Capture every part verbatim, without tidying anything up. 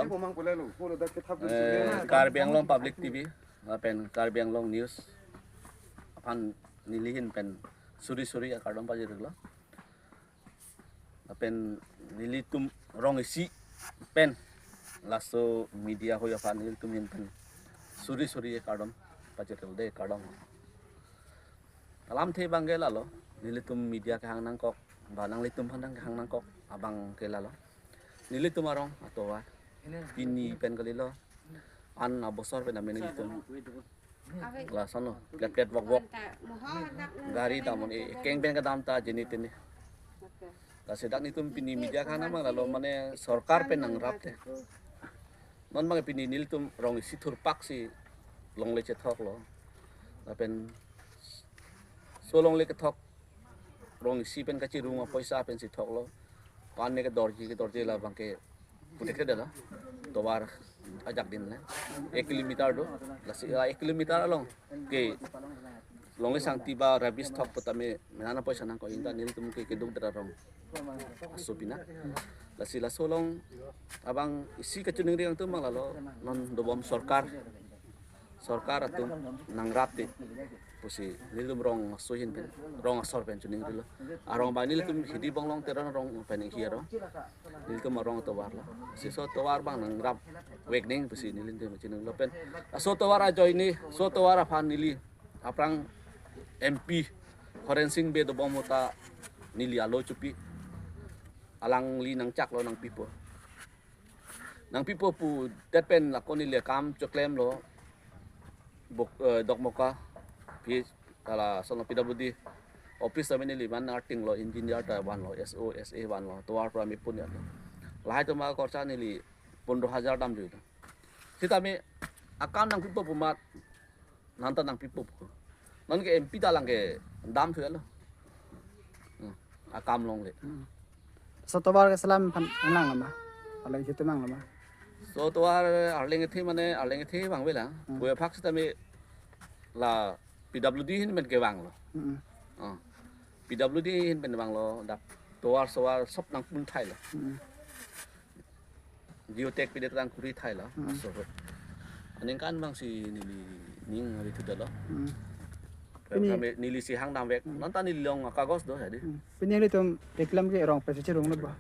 Pumang pulelo, pulo dak kethap dun Eh, suri. Karbi Anglong Public T V, lapen Karbi Anglong News aphan nelihin pen suri suri akardom pajirlo. Lapen nelitum rong isi pen laso media hoi aphan nelitum hin pen suri suri akardom pajirlo de, kardom. Alamthe abang ke lalo, nelitum media kehang nangkok, ba nanglitum aphan nang kehang nangkok abang ke lalo. Nelitum arong atovar pini pen kalilo, an abosor pen amen nelitum lason lo, plet plet vok vok gari damon, e keng pen kedam ta jeni teni. Lasi dak nelitum pini media kehang nang abang lalo, mane sorkar pen nangrap te. Non abang pini nelitum rong isi thurpak si longle chethoklo. Lapen so longle kethok rong isi pen kachirung apoisa pensi thoklo. Pan ne kedorji kedorji la abang ke putek ke dala. Tovar ajak din le. Ek kilometer do. Lasi, ah, ek kilometer along ke longle sangti ba rubbish thok pu tame menana poisa nangkok, inta nelitum ke keduk dera rong aso pina. Lasi laso along abang isi kachiningri nangtum abang lalo, non dobom sorkar. Sorkar atum nangrap te pusi nelitum rong aso ahin pen, rong asor pen chiningrilo. Arong abang nelitum Hidi Bonglong Teron arong pen hi arong. Nelitum arong atovar lo. Si so tovar abang nangrap vek nang pusi nelitum chiningrilo pen. Aso tovar ajoine, so tovar aphan neli aphrang M P Horensing Bey dobom ahut ta neli alo chopi. Alangli nangchaklo, nangpipo. Nangpipo pudet pen lako neli akam choklemlo. Bok, eh, Dokmoka, P H, ala sono P W D office tame neli man arting lo, engineer ta vanlo, S O, S A vanlo, tovar pura mepun ya. Lahai atum akorcha neli pondro hajar damjuilo. Sitame akam nangpipo pu amat nonta nangpipo pu. Non ke M P ta lang ke damthulo. Hmm. Akam longle. Hmm. So tovar ke selam aphan nang lama. Arleng kethe mang lama. So tovar arleng kethe mane arleng kethe vang avelang. Hmm. Puvoiphak sitame la P W D ahin pen kevanglo. Hmm. Oh. P W D ahin pen vanglo, dak tovar sovar sob nangpun thailo. Hmm. Geotag pidet tang kuri thailo. Hmm. Aso. Aningkan abang si neli ning hari itu dalo. Hmm. Pini- Kami neli si hang damvek. Hmm. Nonta neli long akagos do jadi. Hmm. Pini nelitum eklam ke rong pensi chirunglo ba?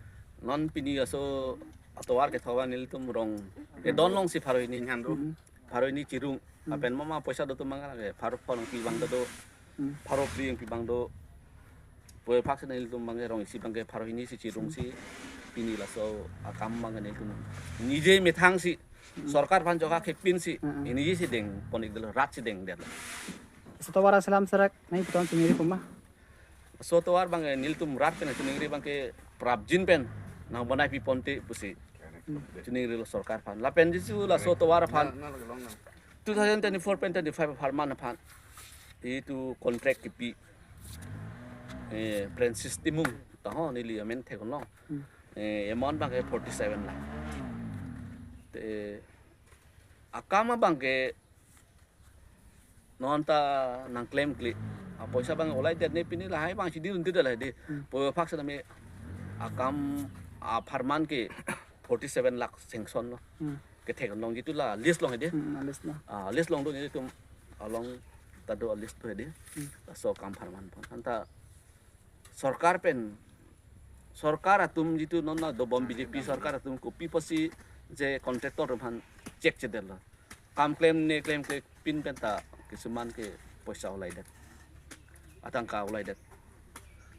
Non pini aso atovar kethok abang nelitum rong. Edon long si pharo hini. Inghan do. Hmm. Pharo hini chirung. Hmm. Lapen mama poisa do atum mang ke pharo phongo nangpi abang do. Hmm. Pharo phli nangpi abang do. Puvoiphak si nelitum abang ke rong isi abang ke pharo hini si chirung si pini laso akam abang ke nelitum nije methang si, hmm, sorkar aphan jokha kepin si, hmm, hmm, nije si dengpon-ikdetlo, rat si dengdetlo. So tovar aselam serak nangputhot chiningri pu ma? So tovar abang ke nelitum rat pen chiningri abang ke prapjin pen nangbonai piponte pusi. Hmm. Chiningrilo sorkar aphan. Lapen jisu laso tovar aphan two thousand twenty-four pen twenty-five apharman aphan itu contract kipi, eh, Francis Timung, taho neli amen theklong. Hmm. Eh, amount abang ke forty-seven lakh. Te akam abang ke nonta nangklemkle. Apoisa abang olai det ne pini lahai abang si dirun tidak lah di. Hmm. Puvoiphak sitame akam apharman ke forty-seven lakh sanction lo. Hmm. Ketheklong jitu la list long hedi. Hmm, list lo. Ah, list long do nelitum along ta do list do hedi. Hmm. Laso akam apharman pon. Anta sorkar pen, sorkar atum jitu non na dobom B J P sorkar atum kopi pusi je contractor atum aphan check chedetlo. Kam klem ne klemkle pin pen ta kisuman ke poisa olaidet. Atangka olaidet.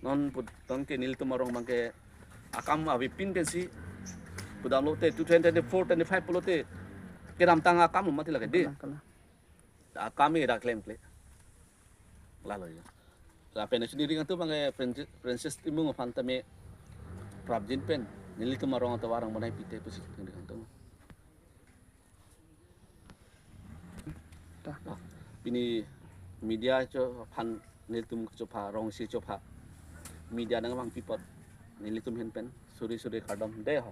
Non put tangke nelitum arong abang ke akam avepin pensi pudamlote two thousand twenty-four twenty-five pulote kedamtang akam mati lake di. Kalang, kalang. Akam ira klemkle. Lalo ya. Lapen chiningri nangtum abang ke Francis, Francis Timung aphan tame prapjin pen nelitum arong atovar nangbonai pite pusi chiningri nangtum. Ta. Ah, pini media chophan nelitum chopha, rong isi chopha, media nangvangpi apot nelitum ahin pen suri suri kardom de ho.